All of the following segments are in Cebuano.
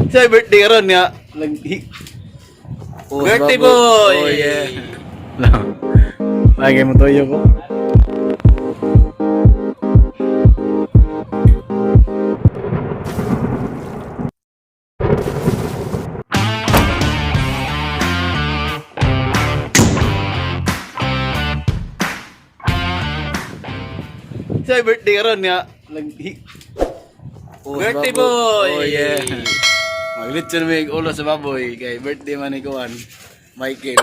Sa birthday karon nga nag Oh, Birthday baboy. boy! Oh yeah. Lagi mo toyo ko. Sa birthday karon nga nag Oh, Birthday baboy. boy! Oh yeah. Maglitson mi og ulo sa baboy kay birthday man ni kuan. Michael.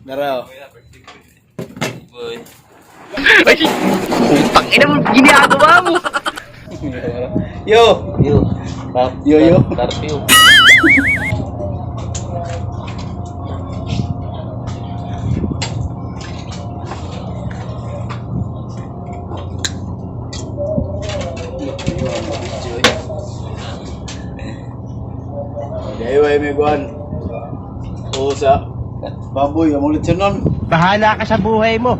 Naraw. Boy. Yo! Yo. Yo, yo. Curfew. Dahil may kuan. Oo sa baboy, among litson nun. Bahala ka sa buhay mo.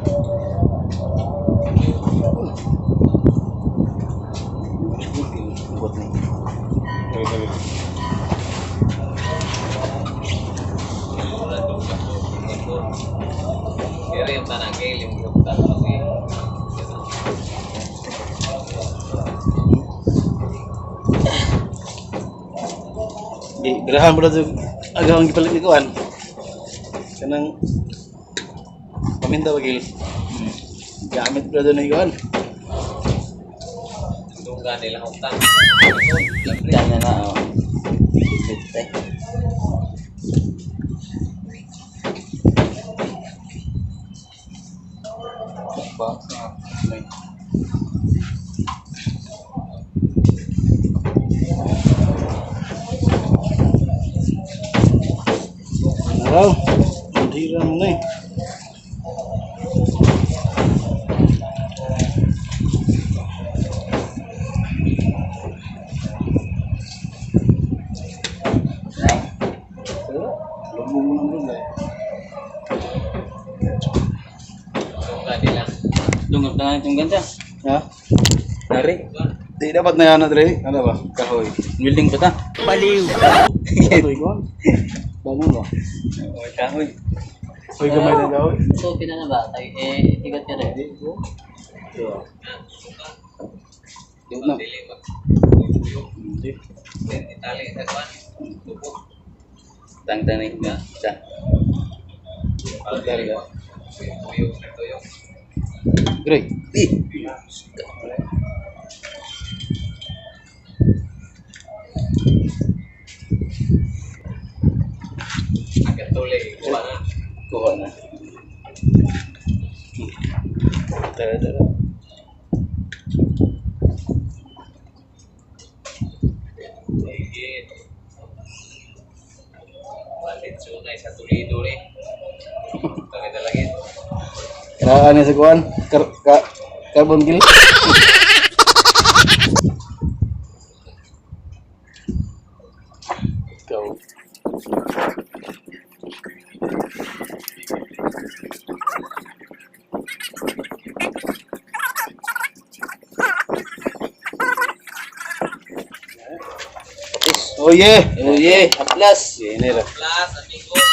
Bukot ni. Pero yung tanagay, yung group kasi. Di, girahan mo na ito. Agawang gipalit ni kuan. Kanang paminta ba gil? Gamit mo na ito ni kuan. Tungga nila huktan. Tanya na oh. Birthday. Ba? May. Naraw, hindi lang na eh. Lumbong mo lang dun eh. Tungga nila. Dungog na itong ganda. Ha? Nari. Di dapat na yan, Andre. Ano ba? Kahoy. Building pa ta. Baliw. Kahoy ko. Bangon ba? Oh, kahoy. Hoy, gamay na kahoy. So, pina na ba? Ay, eh, ikat ka rin. Yun na. Dili mag Hindi. Itali sa kuan. Tubo. Tang tanig nga. Sa. Dili mag tuyok na tuyok. Great. Eh. Agad tuli. Kuha na. Kuha na. Tara, tara. Higit. Balit sunay sa Toledo rin. Tagay talagin. Kailangan niya sa kuwan. Kar ka carbon gil. Go. Oh yeah. Oh yeah, haplas. Ini lah. Plus, amigos.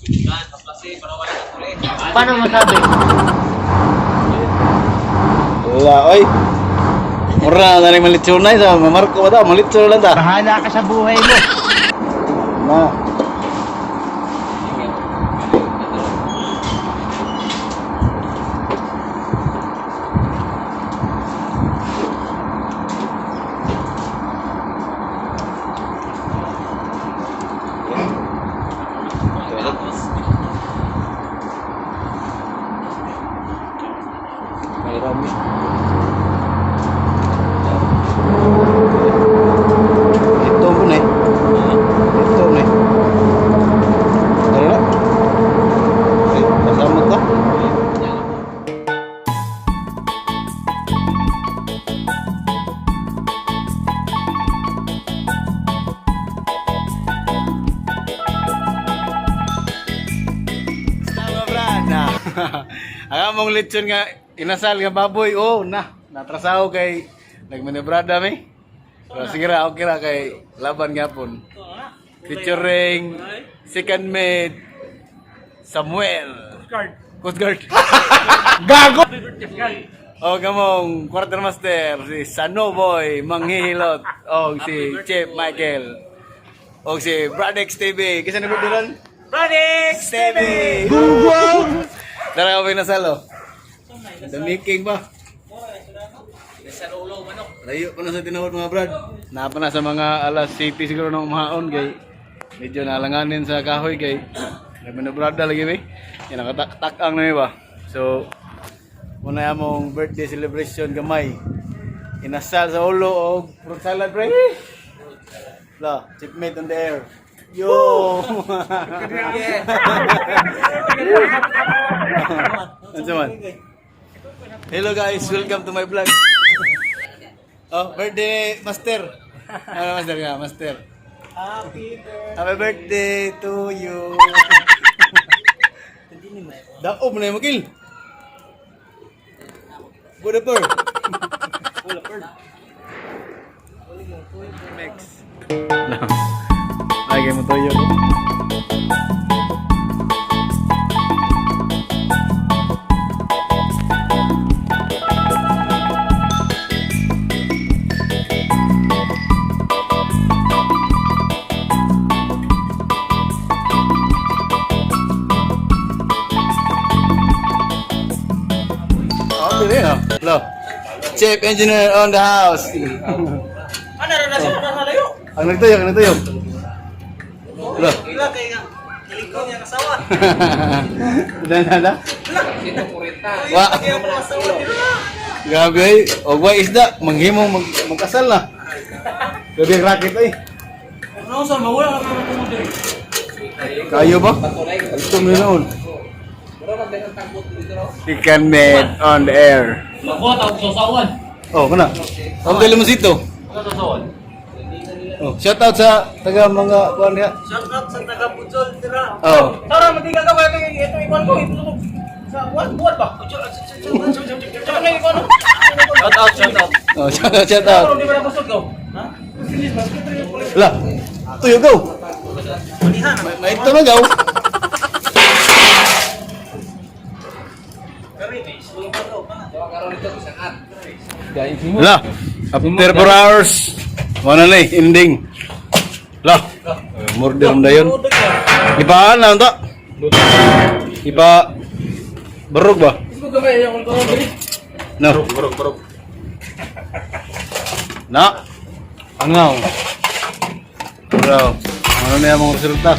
Kan, plus eh, para wala na tuli. Paano masabi? Wala, oy. Mura na rin malitsyon na isa. Mamarko ba ta? Malitsyon lang ta. Bahala ka sa buhay mo. Na. Marami. Ito po na eh. Ito na eh. Tara na. Ay, kasama ta. Tama, Brad. Ang among lechon nga inasal nga baboy, oh na, natrasaho kay nagmanebrada mi. Pero sige ra, okay ra kay laban gyapon. Featuring second mate Samuel. Coast Guard. Gago! O kamong quartermaster si Sanoboy Manghihilot o si Chief Michael o si Bradex TV. Kasi na birthday ron? Bradex TV! Google! Dara ka pinasalo. The making ba? Layo pa na sa tinuod mga brad. Napa na sa mga alas city siguro ng umaon kay medyo nalanganin sa kahoy kay grabe na brad lagi ba. Yan nakatak-takang na ba. So muna among birthday celebration gamay. Inasal sa ulo og fruit salad pre. La, chipmate on the air. Yo. Ano man? Hello guys, welcome to my vlog. Oh, birthday master. Ano master ka, master? Happy birthday. Happy birthday to you. Daob na yung magil. Good upper. Mix. Ay, kay mo toyo. Oh, dili ah. Hello. Chief engineer on the house. Ano na siya? Ano layo? Ang nagtayo, ang nagtayo. Hello. Ila kay nga. Kilikon niya asawa. Da da da. 140. Wa. Kaya mo asawa dito. Grabe ay, og wa isda, manghimo mag magkasal na. Grabe ang racket ay. Ano sa mawala ka naman mo diri. Kayo ba? Gusto mo noon. Chicken made on the air. Makuha tawag sa sawan. Oh, kana. Ang dali mo sito. Ano sa sawan? Oh, shout out sa taga mga kuan diha. Shout out sa taga Bujol dira. Oh. Tara, matiga ka ba ito ito ikuan ko ito sa buwan buwan ba? Shout out, shout out. Oh, shout out, shout out. Di ba na kusog ko? Ha? Wala. Tuyo go. May ito na gaw. Wala. After 4 hours. Wala na eh, ending. Wala. Murder na yun. Ipaan na unta. Ipa barog ba? No. Barog, barog. Na. Angaw. Bro, ano na yung mga resulta?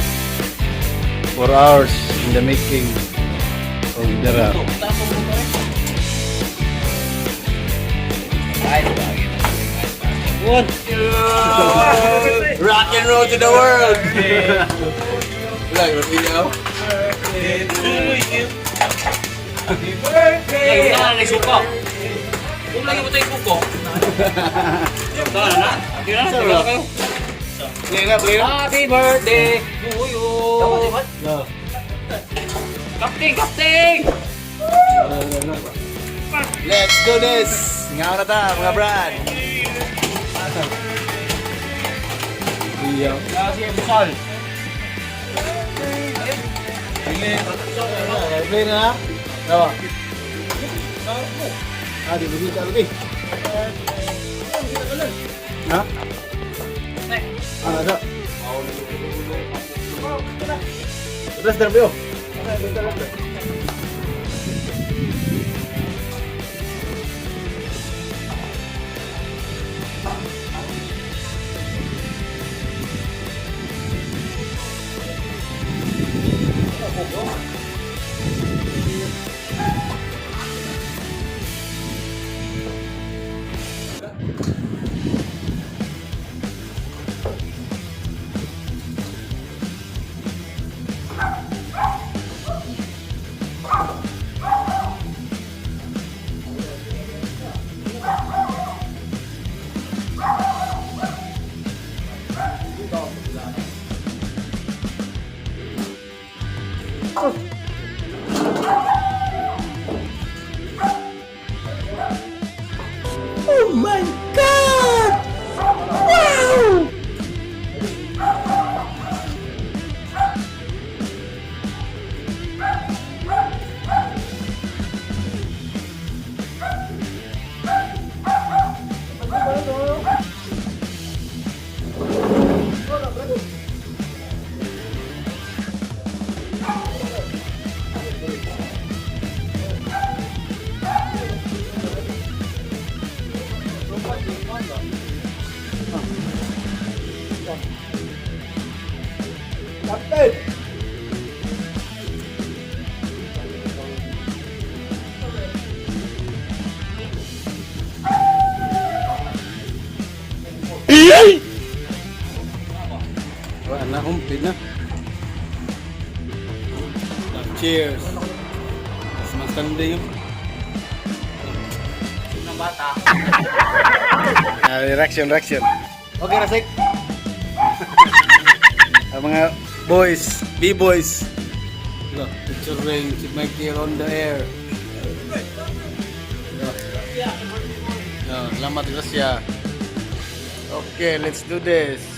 4 hours in the making. Og dara. Rock and roll to the world. Wala, grabe niya ako. Lagi na na suko. Kung lagi mo tayo suko. Tara na. Di na, Sir, tingnan kayo. Play na, play na. Happy birthday to you. No. Kapting, kapting! Let's do this! Ngaw na ta, mga brad! Iya. Si Busal. Play na. Tawa. Ah, di ba lagi? Ha? Ah, ada. Terus terus yo. Wala na, humpid na. Cheers. Mas magstanding yun. Ng bata. Ah, reaction, reaction. Okay, Rasik. Ang mga boys, B-boys. Look, picturing si Mikey on the air. Look. Oh, salamat, gracias. Okay, let's do this.